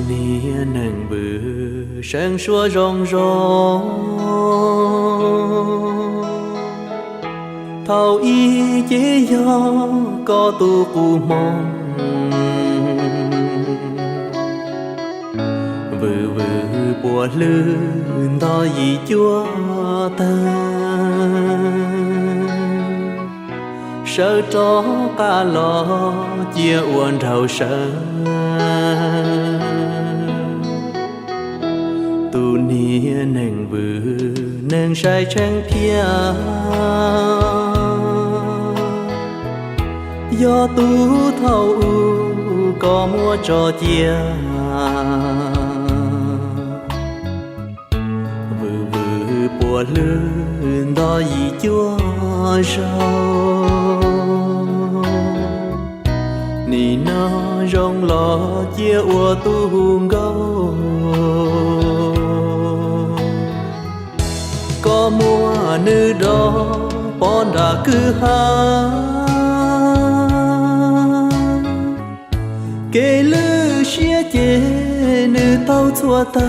Niag neeg vwm seev suab zoo zoo, thaum ub ces yog koj tus qub hmoov. Vwm vwm puas hlwb ntog yim cuaj tawg, sawv rov qab los cia ua nraug sawv. Tus niag neeg vwm neeg sai tsheej thiab, yog tus thaum ub koj muab tso cia. Vwm vwm puas hlwb ntog yim cuaj zaug, nim no zoo los cia ua tus nkauj. Koj muab nws do pov nram kwj ha, kev lwj siab ces nws tau txhua tag.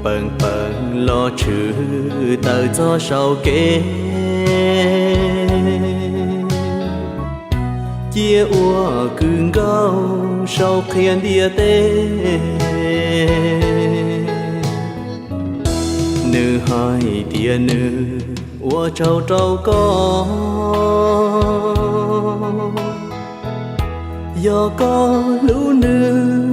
Peem peem los tshwm tawm txog saum kev, cia ua kwv nkauj sau qhia ntiaj teb. Nws hais tias nws ua tsaug rau koj, yog koj hlub nws.